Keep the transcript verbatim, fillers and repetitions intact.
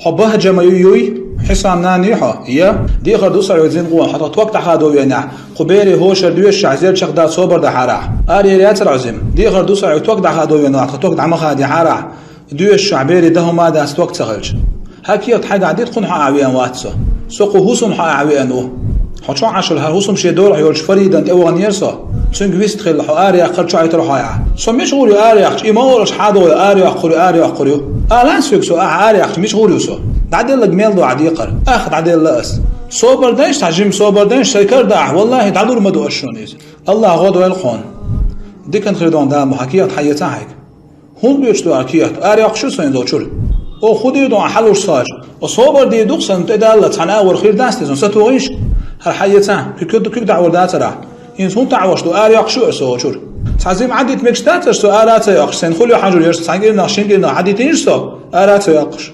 Хьо бахьа жима юй, юй, Хьисам нана юй хьо, я? Дехар ду со хьоьга, зина гӀо, хьо тхо ток дӀахадо венехь, кху берийн хӀошара доьшуш хьо зер чекхдаха собар дахьарахь. Араяр яцара хьо, зина? Дехар ду со хьоьга, ток дӀахадо венехь, тхо ток дӀа ма хадехьарахь. Доьшуш хьо берийн дан хӀума дац ток ца хилча. ХӀара кехат хьайгахь дита, кхунна хьо Ӏа веана вац со. Со кху хӀусамна хьо Ӏа веана ву. Хьо чохь Ӏаш хилча, хӀара хӀусам шен дорахь йолчу Фаридана тӀе ваханера со. Цуьнга вист хилла, хьо араяьккхар чохь Ӏайтар хьо Ӏа. Со мича гӀур ю араяьккхича, и ма олуш хьан догӀу, араяьккхур ю, араяьккхур ю. Алан соьга со, ахьа араяьккхича, мича гӀур ю со? ДӀаделларг мел ду ахьа декхар? Ах, дӀаделла ас. Собар дайша, цхьа жима собар дайша, сайн кара дахь, валлахӀи, дӀадур ма ду ас шуна иза. АллахӀа гӀо дойла хьуна. Диканна хир ду Дала, хьан кехат хьаэцна хьайга. ХӀунда оьцу ду хьан кехат? Арайоккхуш ю со иза очуьра? Оха хӀун дийр ду хьан хьалуш схьаьжча? Оха собар дийр ду-кх сан, тӀедаллалц хьан агӀор хир дац те, сан сатохийша? ХӀара хьаэцна, куьг, куьг, куьг дӀа а вар дацара. ХӀинца хӀунда таӀош ду, арайоккхуш ю аса очуьра? Цхьа жима Ӏадита мегаш дацара со ара а ца йоккхуш, сайна хуьлу хьажур ерш, цхьана кӀирнах, шина кӀирнах Ӏадитийша со, ара а ца йоккхуш.